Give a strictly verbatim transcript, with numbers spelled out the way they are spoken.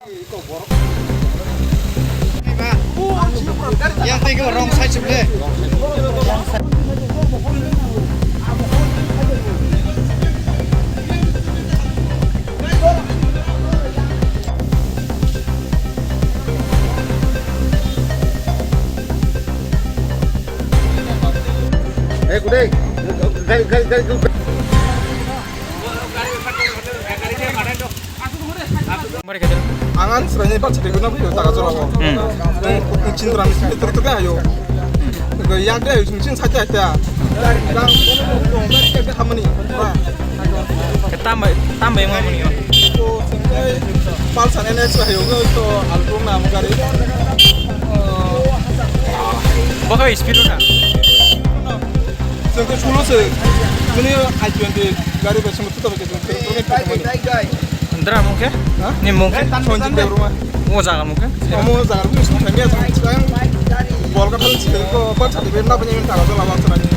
Yang thank you, wrong side sebelah. Eh, gudai. Gari, gari, gari, gari. Ang ani chwraini bachai twi gwnang phaiyo jaga jorao. Hmm. Chindra ni simi tuk tuk ayo. Yak de ayo, chini side de ayo. Hamani. Tambai, tambai mo muni. Pulsar N S ayo, to alpung na mo gari. Baka speed na. Sengke sulo se. Ini I twenty gari besong. Dra mungke? Ha? Ni mungke? Sonjit Debbarma. O jaga mungke? Omo jaga mungke song thangya song. Bol ka thal chhe ko pa chati be na bani ta ga la ba chana ni.